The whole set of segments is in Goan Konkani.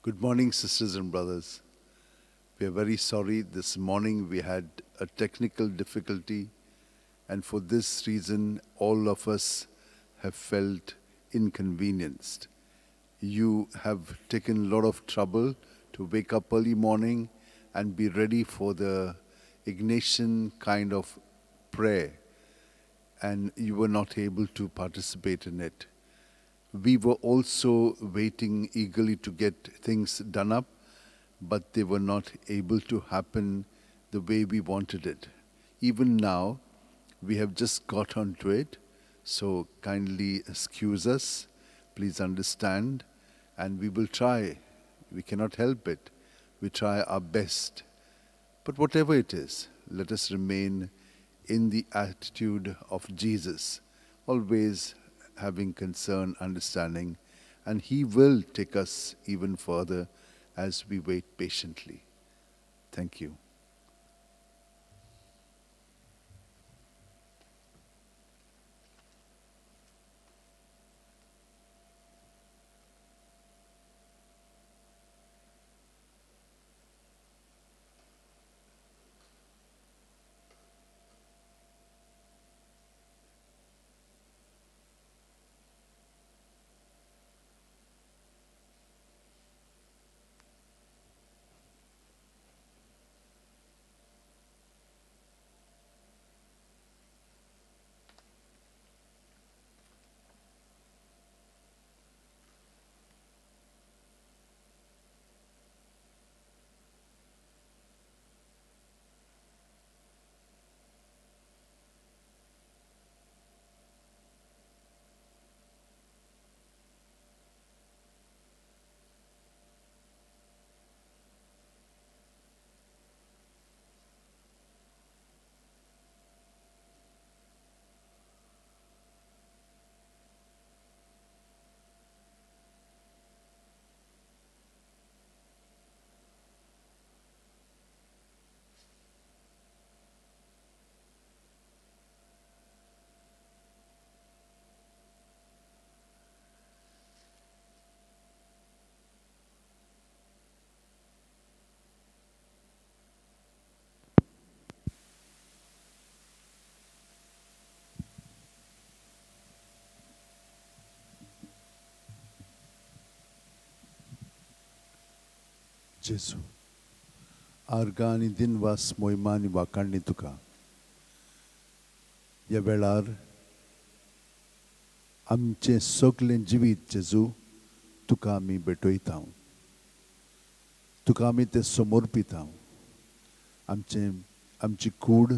Good morning, sisters and brothers. We are very sorry this morning we had a technical difficulty, and for this reason, all of us have felt inconvenienced. You have taken a lot of trouble to wake up early morning and be ready for the Ignatian kind of prayer, and you were not able to participate in it. We were also waiting eagerly to get things done up, but they were not able to happen the way we wanted it. Even now, we have just got onto it, so kindly excuse us, please understand, and we will try. We cannot help it. We try our best. But whatever it is, let us remain in the attitude of Jesus, always having concern, understanding, and He will take us even further as we wait patiently. Thank you. जेजू, आर्गां आनी दिनवास मोहिमा आनी वाखाणणी तुका. ह्या वेळार आमचें सगलें जिवीत जेजू तुका आमी भेटयता, तुका आमी तें समर्पिता. आमचें आमची कूड,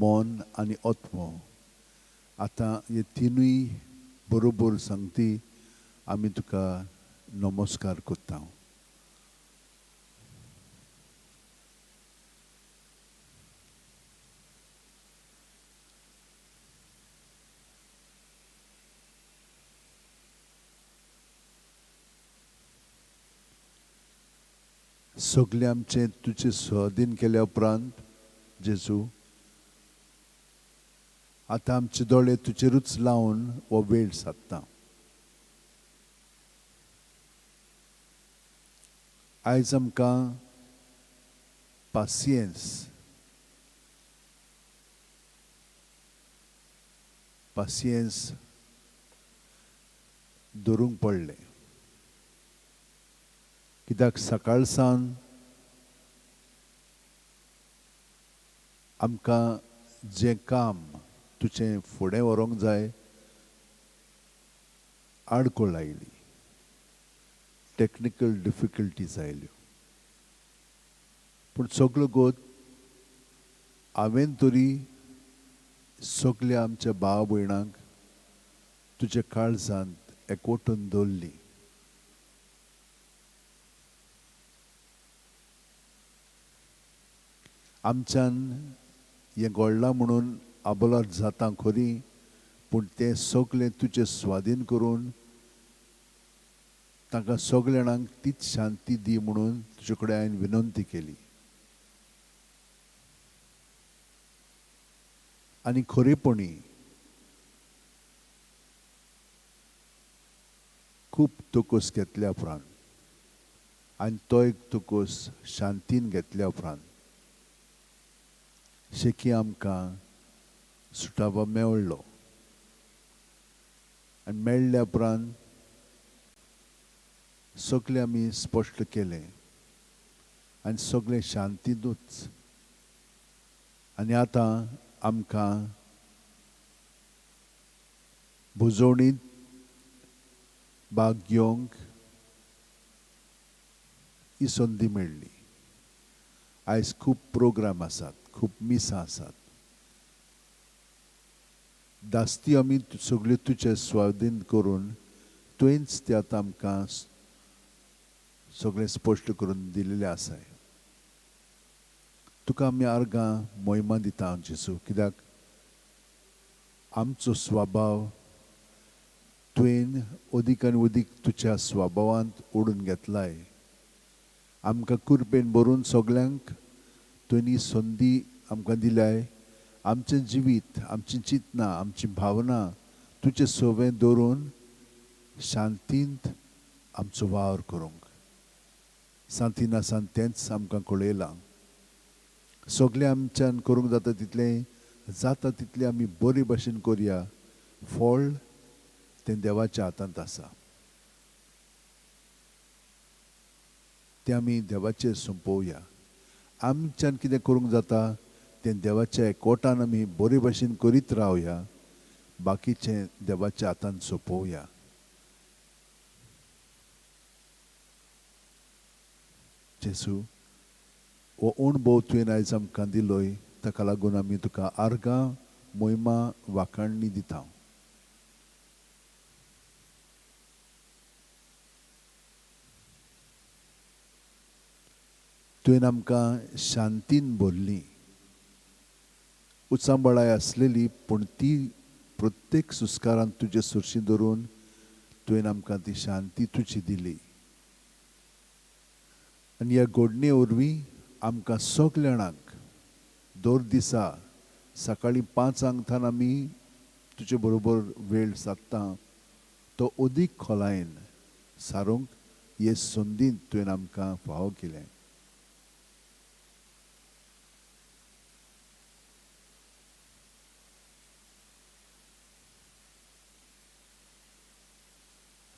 मन आनी आत्मो आतां हे तिनूय बरोबर सांगती आमी तुका नमस्कार करता. सगळें आमचें तुजे स्वाधीन केल्या उपरांत जेजू आतां आमचे दोळे तुजेरूच लावन हो वेळ सादता. आयज आमकां पासियेंस पासियेंस धरूंक पडलें, कित्याक सकाळ सावन आमकां जें काम तुजें फुडें व्हरूंक जाय आडखळ आयली, टॅक्निकल डिफिकल्टीज आयल्यो. पूण सगलो गोत हांवें तरी सगल्या आमच्या भाव भयणांक तुज्या काळजांत एकवटून दवरली. आमच्यान हें घडलां म्हणून आबोलार जाता खरी, पूण तें सगळें तुजें स्वाधीन करून तांकां सगल्या जाणांक तीच शांती दी म्हणून तुजे कडेन हांवें विनंती केली. आनी खरेपणी खूब तकस घेतल्या उपरांत आनी तो एक तुकस शांतीन घेतल्या उपरांत शेकी आमकां सुटावो मेळ्ळो आनी मेळ्ळ्या उपरांत सगळें आमी स्पश्ट केलें आनी सगळें शांतींतूच. आनी आतां आमकां भुजवणींत भाग घेवंक ही संदी मेळ्ळी. आयज खूब प्रोग्राम आसात, खूब मिसां आसात. दास्ती आमी सगल्यो तुजे स्वाधीन करून तुवेंच ते आतां आमकां सगळें स्पश्ट करून दिलेलें आसाय. तुका आमी आर्गां मोहिमा दिता जेजू, कित्याक आमचो स्वभाव तुवें अदीक आनी अदीक तुज्या स्वभावांत ओडून घेतलाय. आमकां कुरपेन भरून सगल्यांक तुवें ही संदी आमकां दिल्याय. आमचें जिवीत, आमचीं चिंतनां, आमची भावना तुजे सवें दवरून शांतींत आमचो वावर करूंक सांतिनासान तेंच आमकां कळयलां. सगळें आमच्यान करूंक जाता तितलें जाता तितलें आमी बरे भशेन करया. फळ तें देवाच्या हातांत आसा, तें आमी देवाचेर सोंपोवया. आमच्यान कितें करूंक जाता तें देवाच्या एकवटान आमी बरे भशेन करीत रावया, बाकीचें देवाच्या हातान सोंपोवया. जेजू, हो अणभव तुवें आयज आमकां दिलोय, ताका लागून आमी तुका आर्गां मोहिमा वाखाणणी दिता. तुवें आमकां शांतीन भरली. उचांबळाय आसलेली पूण ती प्रत्येक सुस्कारान तुजे सुरशी धरून तुवें आमकां ती शांती तुजी दिली. आनी ह्या घडणे वरवीं आमकां सगल्या जाणांक दर दिसा सकाळीं 5 थावन आमी तुजे बरोबर वेळ सादता तो अदीक खोलायेन सारूंक हे संदींत तुवें आमकां फावो केलें.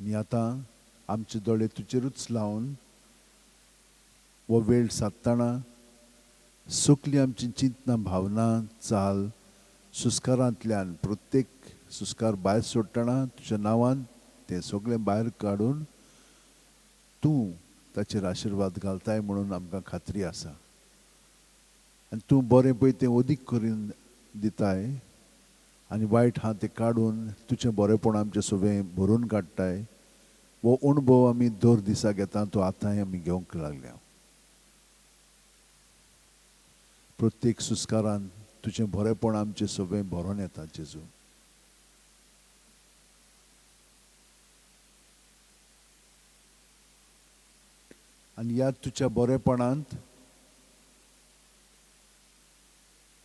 आनी आतां आमचे दोळे तुजेरूच लावन हो वेळ सादतना सगळीं आमची चिंतनां, भावना, चाल सुस्कारांतल्यान प्रत्येक सुस्कार भायर सोडटना तुज्या नांवान तें सगळें भायर काडून तूं ताचेर आशिर्वाद घालताय म्हणून आमकां खात्री आसा. आनी तूं बरें पळय तें अदीक करून दिताय आनी वायट हा तें काडून तुजें बरेंपण आमचें सगळें भरून काडटाय. हो अणभव आमी दर दिसा घेता, तो आतांय आमी घेवंक लागल्या. प्रत्येक सुस्कारान तुजें बरेंपण आमचें सगळें भरोन येता जेजू. आनी ह्या तुज्या बरेपणांत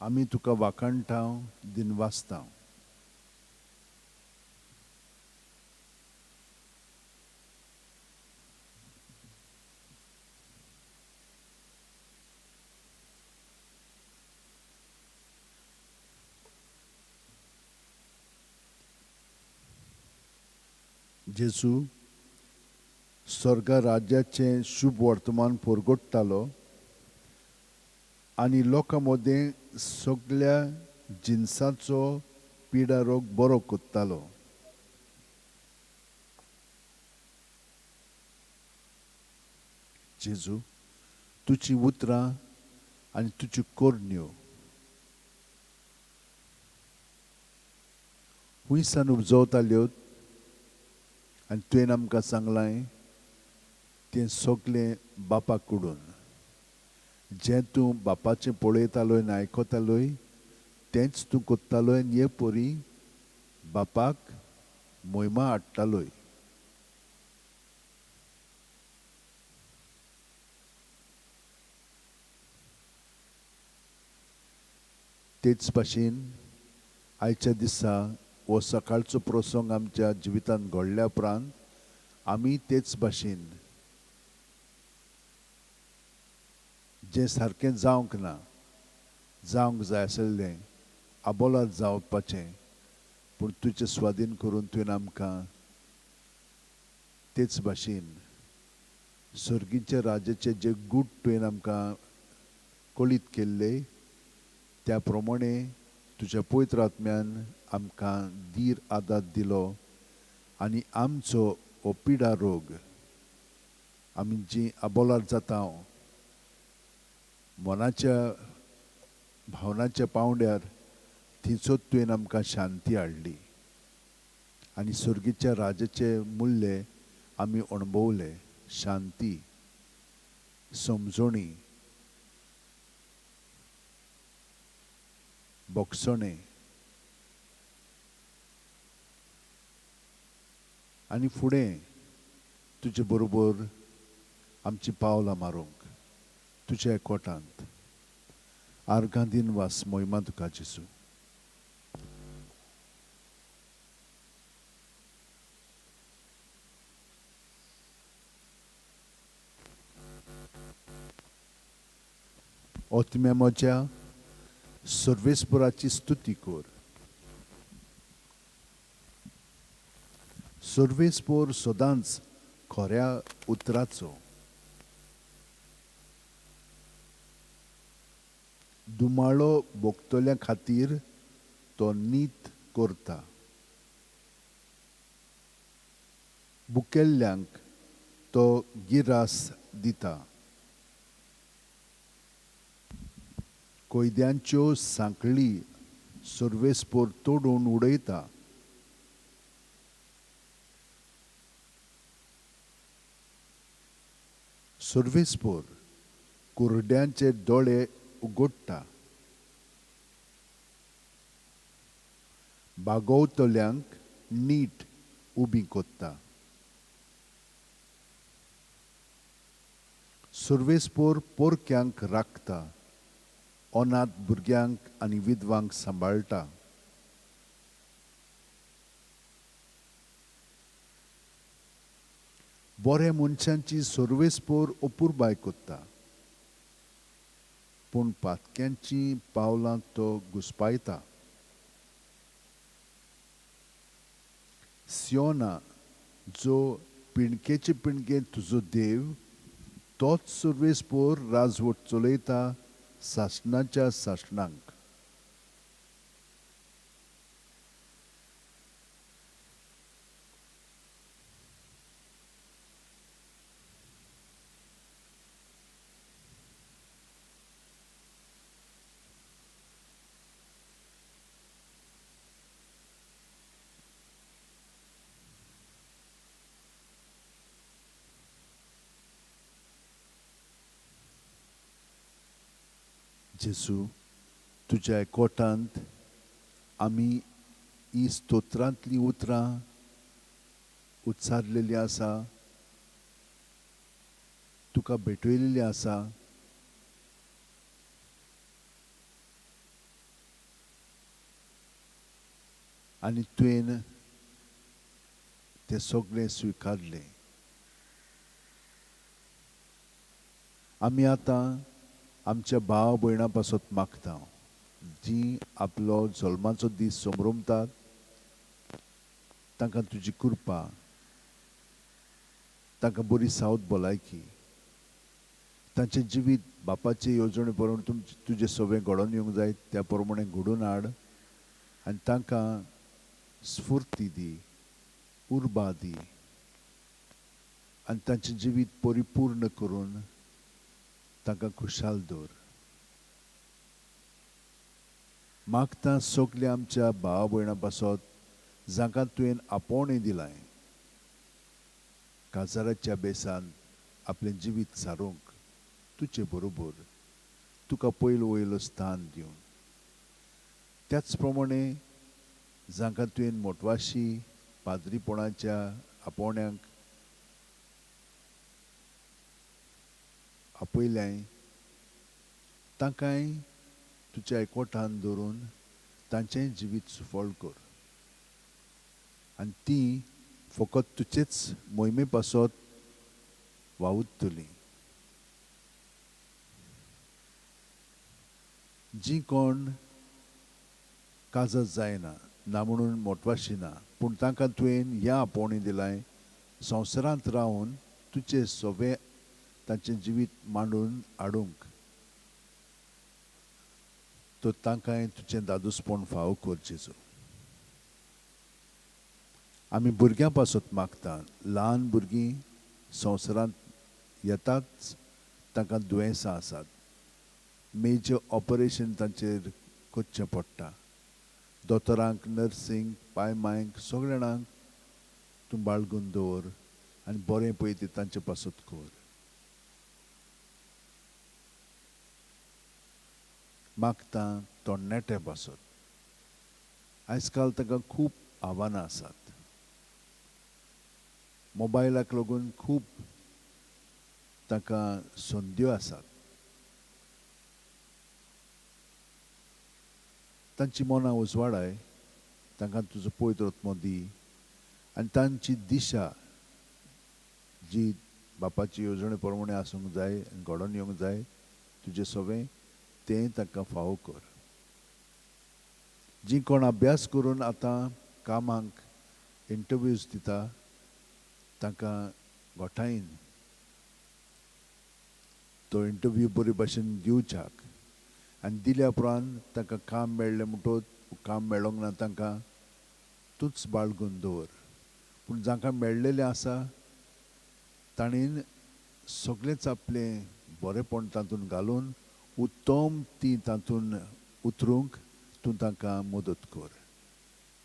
आमी तुका वाखाणटा, दिनवासता. जेजू स्वर्गा राज्याचें शुभ वर्तमान परगट्टालो आनी लोकां मदें सगळ्या जिनसाचो पिडा रोग बरो करतालो. जेजू, तुजीं उतरां आनी तुज्यो करण्यो हुंयसान उपजवताल्यो आनी तुवें आमकां सांगलां तें सगळें बापा कडून. जें तूं बापाचें पळयतालोय आनी आयकतालोय तेंच तूं करतालोय आनी हे परी बापाक मोहिमा हाडटालोय. तेच भाशेन आयच्या दिसा हो सकाळचो प्रसंग आमच्या जिवितांत घडल्या उपरांत आमी तेच भाशेन जें सारकें जावंक ना, जावंक जाय आशिल्लें, आबोलार जावपाचें, पूण तुजे स्वाधीन करून तुवें आमकां तेच भाशेन सर्गीच्या राज्याचे जे गूट तुवें आमकां कळीत केल्ले त्या प्रमाणे तुज्या पवित्र आत्म्यान आमकां धीर आदार दिलो आनी आमचो हो पिडा रोग आमी जी आबोलार जाता मनाच्या भावनाच्या पावंड्यार थंयसर तुवें आमकां शांती हाडली आनी सर्गीच्या राजाचे मूल्य आमी अणभवले. शांती, समजणी, बोगसणें आनी फुडें तुजे बरोबर आमची पावलां मारूंक तुज्या एकवटांत आर्गां दिन वास मोहिमा तुका जेजू. आत्म्या म्हज्या सर्वेस्पराची स्तुती कर. सर्वेस्पर सदांच खऱ्या उतराचो. दुमाळो भोगतल्या खातीर तो नीत करता. बुकेल्ल्यांक तो गिरास दिता. कैद्यांच्यो सांखळी सर्वेस्पर तोडून उडयता. सर्वेस्पर कुरड्यांचे दोळे उगडटा. बागवतल्यांक नीट उबी कोत्ता. सर्वेस्पर पोरक्यांक राखता, अनाथ भुरग्यांक आनी विधवांक सांबाळटा. बऱ्या मनशांची सर्वेस्पर अपुरबाय कोत्ता, पूण पातक्यांची पावलां तो घुस्पायता. सियोना, जो पिणकेचे पिणके तुजो देव, तोच सर्वेस्पर राजवट चलयता सासणाच्या सासणांक. जेजू, तुज्या एकवटांत आमी ही स्तोत्रांतलीं उतरां उच्चारलेलीं आसा, तुका भेटयलेली आसा. आनी तुवें तें सगळें स्विकारलें. आमी आतां आमच्या भाव भयणां पासत मागता, जी आपलो जल्माचो दीस समरमतात तांकां तुजी कृपा, तांकां बरी सावत भलायकी, तांचें जिवीत बापाचे येवजणे प्रमाण तुजें सगळें घडोवन येवंक जाय त्या प्रमाणे घडोवन हाड आनी तांकां स्फुर्ती दी, उर्बा दी आनी तांचें जिवीत परिपूर्ण करून तांकां खुशाल दवर. मागता सगल्या आमच्या भाव भयणां पासत जांकां तुवें आपोवणें दिलां काजाराच्या बेसान आपलें जिवीत सारूंक तुजे बरोबर तुका पयलो वयलो स्थान दिवन, त्याच प्रमाणे जांकां तुवें मोटवाशी पाद्रीपणाच्या आपोवण्यांक आपयल्याय तांकांय तुज्या एकवटान दवरून तांचेंय जिवीत सुफळ कर आनी तीं फकत तुजेच मोहिमे पासत वावुरतलीं. जीं कोण काजार जायना ना म्हणून मोटवाशी ना, पूण तांकां तुवें ह्या आपोवणें दिलाय संवसारांत रावन तुजे सोवे तांचें जिवीत मांडून हाडूंक, तर तांकांय तुजें दादोसपण फावो कर जेजू. आमी भुरग्यां पासत मागता, ल्हान भुरगीं संवसारांत येताच तांकां दुयेंसां आसात, मेजर ऑपरेशन तांचेर करचें पडटा. दोतोरांक, नर्सींक, पाय मांयक सगळ्या जाणांक तूं बाळगून दवर आनी बरें पळय तें तांचे पासत कर. मागता तरणाट्या पासत, आयज काल तांकां खूब आव्हानां आसात. मोबायलाक लागून खूब तांकां संद्यो आसात. तांची मनां उजवाडाय, तांकां तुजो पवित्र आत्मो दी आनी तांची दिशा जी बापाची येवजणे प्रमाणे आसूंक जाय आनी घडोवन येवंक जाय तुजें सवें तें तांकां फावो कर. जीं कोण अभ्यास करून आतां कामाक इंटरव्यूज दिता तांकां गोठायन तो इंटरव्यू बरे भाशेन दिवच्याक आनी दिल्या उपरांत तांकां काम मेळ्ळें म्हणटकच काम मेळोंक ना तांकां तूंच बाळगून दवर. पूण जांकां मेळ्ळेलें आसा ताणें सगळेंच आपलें बरेंपण तातूंत घालून उत्तम ती तातूंत उतरूंक तूं तांकां मदत कर.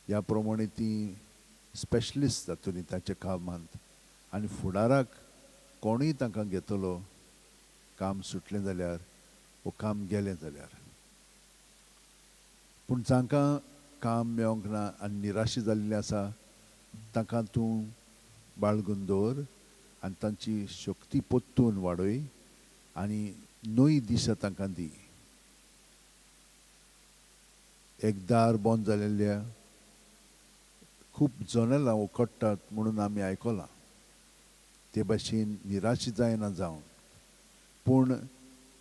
ह्या प्रमाणे ती स्पेशलिस्ट जातली ताच्या कामांत आनी फुडाराक कोणूय तांकां घेतलो काम सुटलें जाल्यार वो काम गेलें जाल्यार. पूण जांकां काम मेळोंक ना आनी निराशी जाल्ली आसा तांकां तूं बाळगून दवर आनी तांची शक्ती परतून वाडय आनी नवी दिशा तांकां दी. एक दार बंद जालेल्या खूब जनेलां उकडटात म्हणून आमी आयकलां, ते भाशेन निराशी जायना जावन, पूण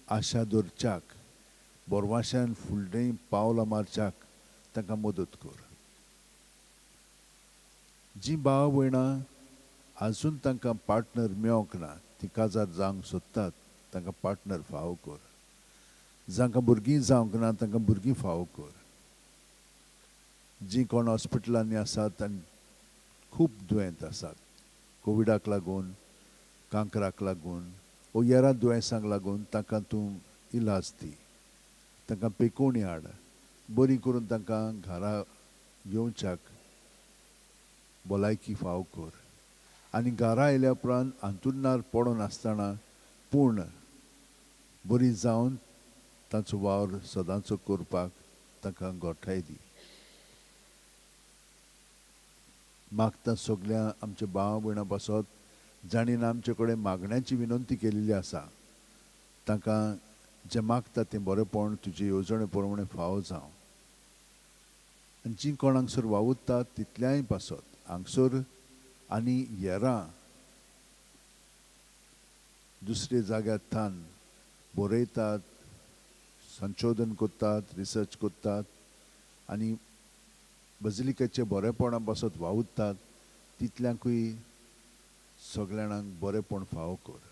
आशा दवरच्याक बोरवाशान फुडलें पावलां मारच्याक तांकां मदत कर. जीं भाव भयणां आजून तांकां पार्टनर मेळोंक ना, तीं काजार जावंक सोदतात तांकां पार्टनर फावो कर. जांकां भुरगीं जावंक ना तांकां भुरगीं फावो कर. जीं कोण हॉस्पिटलांनी आसात आनी खूब दुयेंत आसात कोविडाक लागून, कांक्राक लागून वो हेरां दुयेंसांक लागून तांकां तूं इलाज दी, तांकां पेकोवणी हाड, बरी करून तांकां घरा येवच्याक भलायकी फावो कर. आनी घरा आयल्या उपरांत हांतुळणार पडून आसतना पूण बरी जावन तांचो वावर सदांचो करपाक तांकां गोठाय दी. मागता सगळ्या आमच्या भाव भयणां पासत जाणीन आमचे कडेन मागण्याची विनंती केलेली आसा तांकां जें मागता तें बरेंपण तुजे येवजणे प्रमाणे फावो जावं. आनी जीं कोण हांगसर वावुरतात तितल्याय पासत हांगसर आनी हेरां दुसरे जाग्यार थान बरयतात, संशोधन करतात, रिसर्च करतात आनी बजलिकेचे बरेपणा पासत वावुरतात तितल्यांकूय सगळ्या जाणांक बरेंपण फावो कर.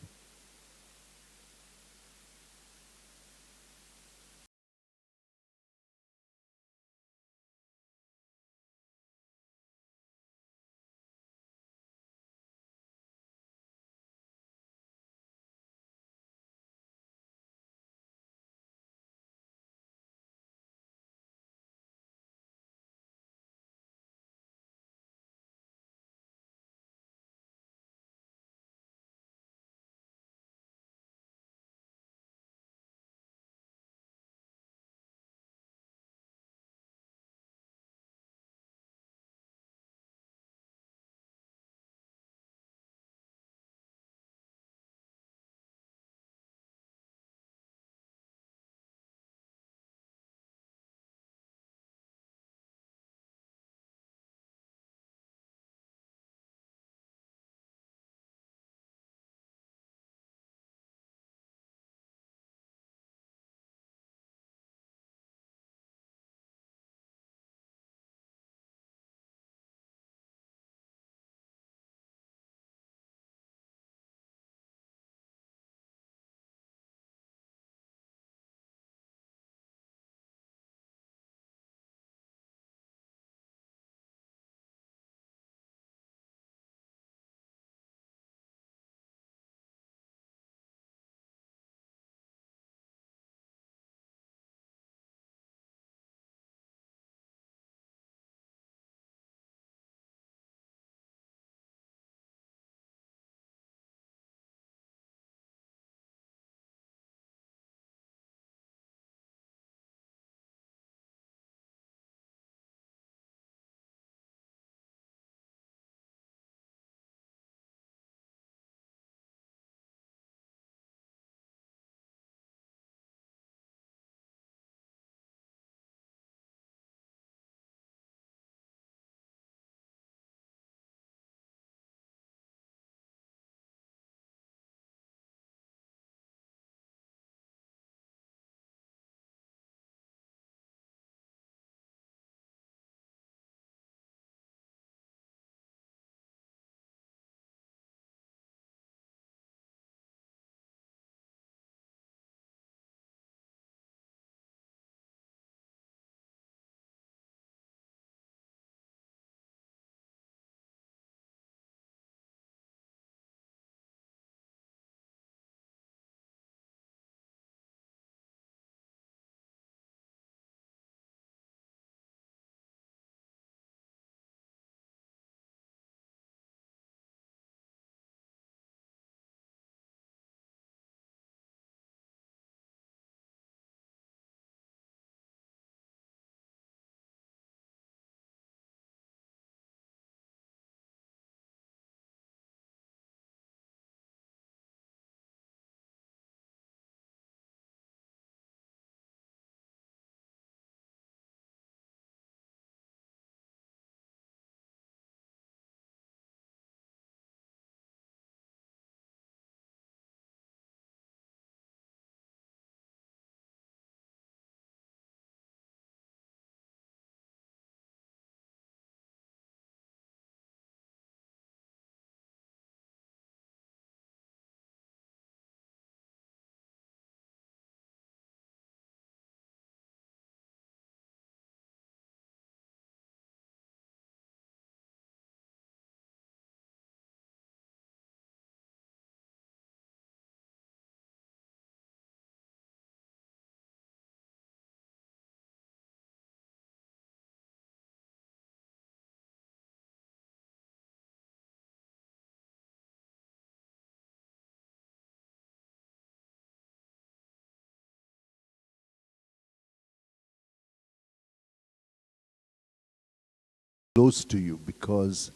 Close to you, because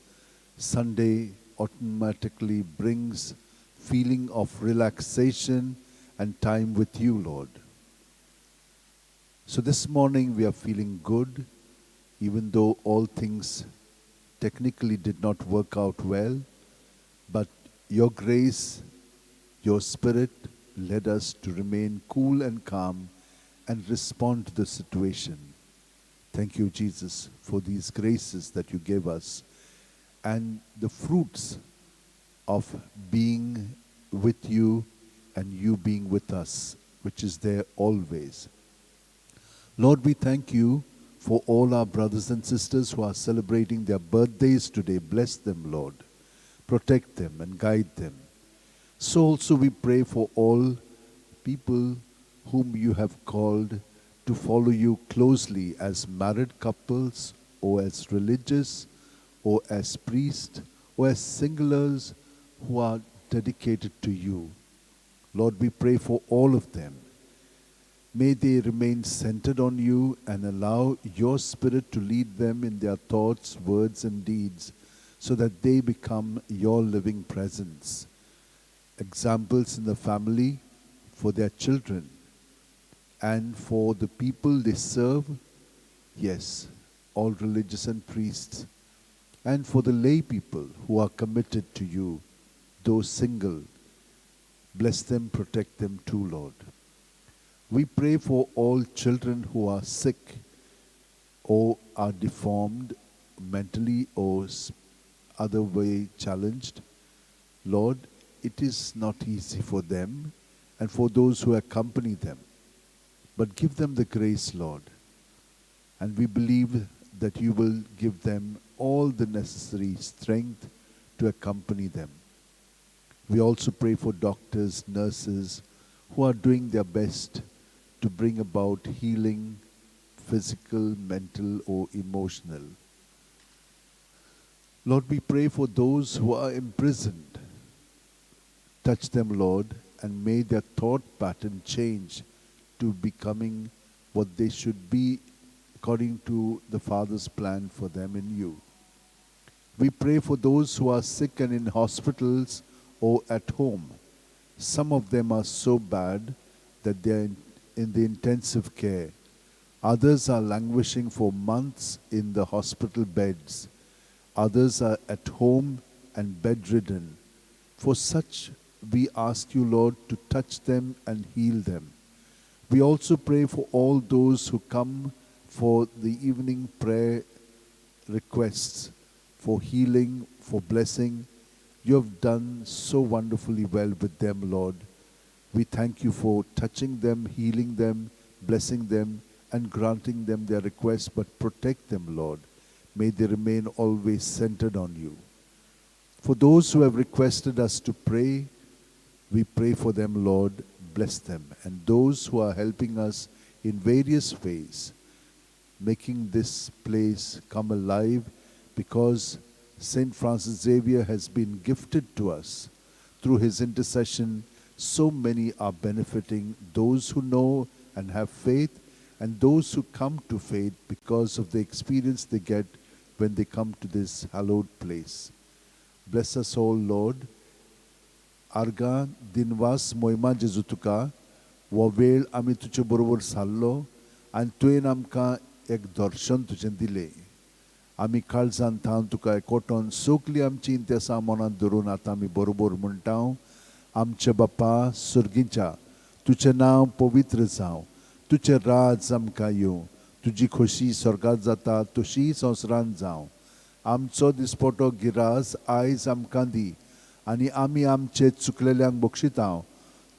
Sunday automatically brings feeling of relaxation and time with you, Lord. So this morning we are feeling good, even though all things technically did not work out well, but your grace, your spirit led us to remain cool and calm and respond to the situation. Thank you, Jesus, for these graces that you gave us and the fruits of being with you and you being with us, which is there always. Lord, we thank you for all our brothers and sisters who are celebrating their birthdays today. Bless them, Lord. Protect them and guide them. So also we pray for all people whom you have called to follow you closely as married couples or as religious or as priests or as singulars who are dedicated to you. Lord, we pray for all of them. May they remain centered on you and allow your Spirit to lead them in their thoughts, words, and deeds, so that they become your living presence. Examples in the family for their children and for the people they serve, yes, all religious and priests, and for the lay people who are committed to you, though single. Bless them, protect them too, Lord. We pray for all children who are sick or are deformed mentally or other way challenged. Lord, it is not easy for them and for those who accompany them. But give them the grace, Lord. And we believe that you will give them all the necessary strength to accompany them. We also pray for doctors, nurses who are doing their best to bring about healing, physical, mental, or emotional. Lord, we pray for those who are imprisoned. Touch them, Lord, and may their thought pattern change to becoming what they should be according to the Father's plan for them in you. We pray for those who are sick and in hospitals or at home. Some of them are so bad that they are in the intensive care. Others are languishing for months in the hospital beds. Others are at home and bedridden. For such, we ask you, Lord, to touch them and heal them. We also pray for all those who come for the evening prayer requests, for healing, for blessing. You have done so wonderfully well with them, Lord. We thank you for touching them, healing them, blessing them, and granting them their requests, but protect them, Lord. May they remain always centered on you. For those who have requested us to pray, we pray for them, Lord. Bless them. And those who are helping us in various ways, making this place come alive, because Saint Francis Xavier has been gifted to us. Through his intercession, so many are benefiting, those who know and have faith, and those who come to faith because of the experience they get when they come to this hallowed place. Bless us all, Lord. आर्गां दिनवास मोहिमा जेजू तुका हो वेळ आमी तुजे बरोबर सारलो आनी तुवें आमकां एक दर्शन तुजें दिलें. आमी काळजान थावन तुका एकवटोन सगळीं आमची इंतेसां मनांत धरून आतां आमी बरोबर म्हणटा, आमचे बापा सर्गीच्या, तुजें नांव पवित्र जावं, तुजें राज आमकां येवं, तुजी खोशी स्वर्गात जाता तशी संवसारांत जावं. आमचो दिसपटो गिरास आयज आमकां दी आनी आमी आमचे चुकलेल्यांक बक्षिता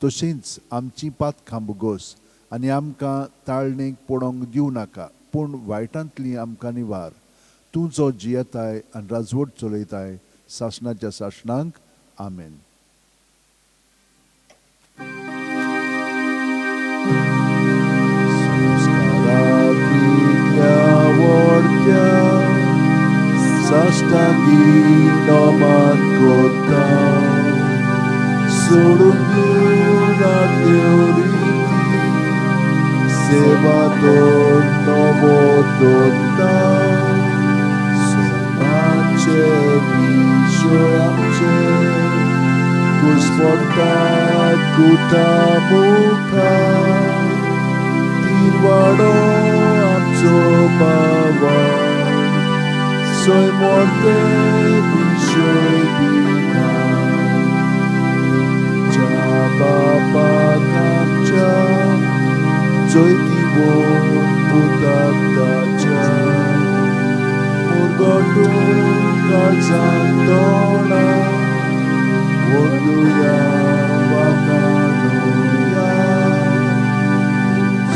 तशींच आमची पातकां भोगोस आनी आमकां ताळणेक पडोंक दिवं नाका, पूण वायटांतली आमकां निवार. तूं जो जियेताय आनी राजवट चलयताय सासणाच्या सासणांक. आमेन. संस्कारांतल्या व्हडत्या साश्टांगी नमन करता, सोडून दिवनातल्यो रिती, सेवा तर नवो दवरता. पडटात गुटा मुखार तिरवाडो आमचो बाबा सोय मोर्ते विशय दिना च्या बापाक आमच्या जैतिवंत पुताक ताच्या मुरगटून काळजान तोंडा वंदुया वाखाणुया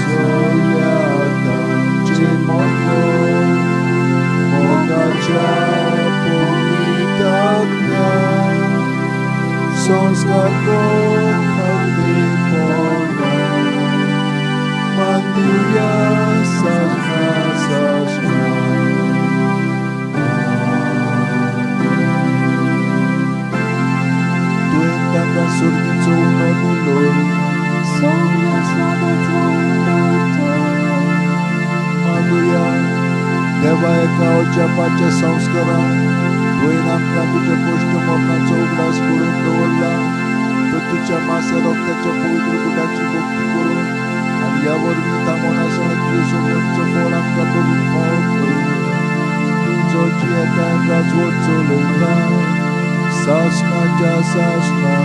सगळ्या तांचें मंगल मोगाच्या पवित्रात्म्या संस्कार खातेपणा मानदिवया सासणा सासणा. तुवें तांकां सर्गीचो उणो दिलो. सगळ्या स्वादाचो उंडो. मागुया. देवा, एका अजापाच्या संस्कारान तुवें आमकां तुज्या कश्ट मरणाचो उगडास करून दवरला, तर तुज्या मासा रक्ताच्या पवित्र गुणाची भक्ती करून आनी ह्या वरवीं थांबोनासतना तुजें येवचो फळ आमकां करूंक फावो कर. तूं जो जियेता राजवट चलयता सासणाच्या सासणा.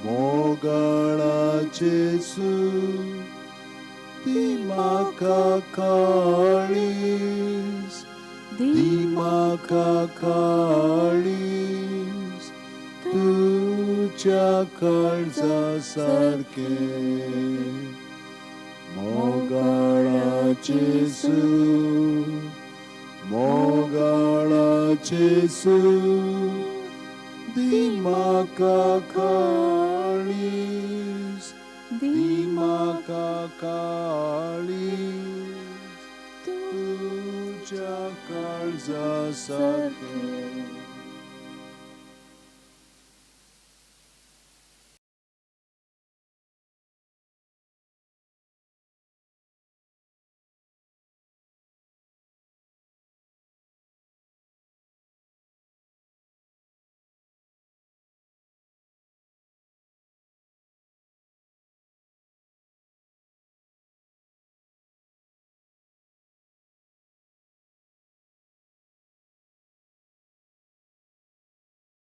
मोगाळा जेजू, दी म्हाका काळीज, दी म्हाका काळीज तुज्या काळजा सारकें. मोगाळा जेजू, मोगाळा जेजू, दी म्हाका काळीज, दी म्हाका काळीज तुज्या काळजा सारकें.